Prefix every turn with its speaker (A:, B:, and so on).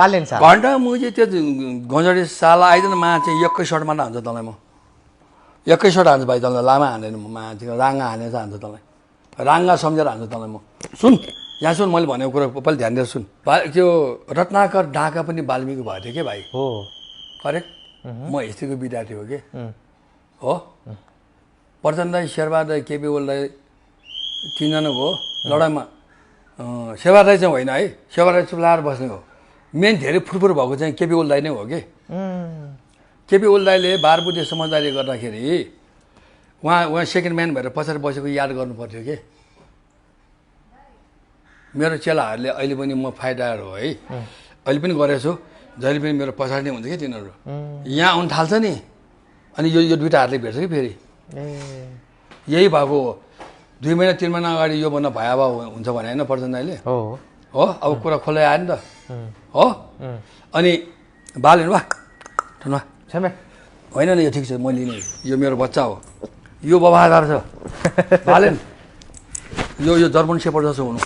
A: बालेन साल
B: घन्टा मुजी त्यो गजडी साला आइदिन मा चाहिँ एकै सर्ट मात्र हान्छ तँलाई म एकै सर्ट हान्छ भाइ तँलाई लामा हानेन म मान्छे राङ्गा हानेर हान्छ तँलाई राङ्गा सम्झेर हान्छ तँलाई म सुन यहाँ सुन मैले भनेको कुरा पहिला ध्यान दिएर सुन त्यो रत्नाकर ढाका पनि बाल्मीको भएको थियो के भाइ
A: हो
B: करेक्ट म हिस्ट्रीको विद्यार्थी हो कि हो प्रचण्ड राई शेरबा राई केपी ओलीलाई तिनजनाको लडाइँमा शेरबा राई चाहिँ होइन है शेरबा राई चुप्लाएर बस्ने हो मेन धेरै फुरफुर भएको चाहिँ केपी ओली दाई नै हो कि केपी ओली दाईले बारबुदे समझदारी गर्दाखेरि उहाँ सेकेन्ड म्यान भएर पछाडि बसेको याद गर्नु पर्थ्यो कि मेरो चेलाहरूले अहिले पनि म फाइटर हो है अहिले पनि गरेको छु जहिले पनि मेरो पछाडि नै हुन्छ कि तिनीहरू यहाँ आउनु थाल्छ नि अनि यो दुइटा हातले भेट्छ कि फेरि यही भएको हो 2 महिना 3 महिना अगाडि योभन्दा भयावह हुन्छ भने होइन प्रचण्ड दाइले
A: हो
B: अब कुरा खोलै आयो नि त हो अनि बालेन वा ठुलो होइन नि यो ठिक छ मैले लिने यो मेरो बच्चा हो यो बबादार छ बालेन यो जर्मन सेपर्ड जस्तो हुनु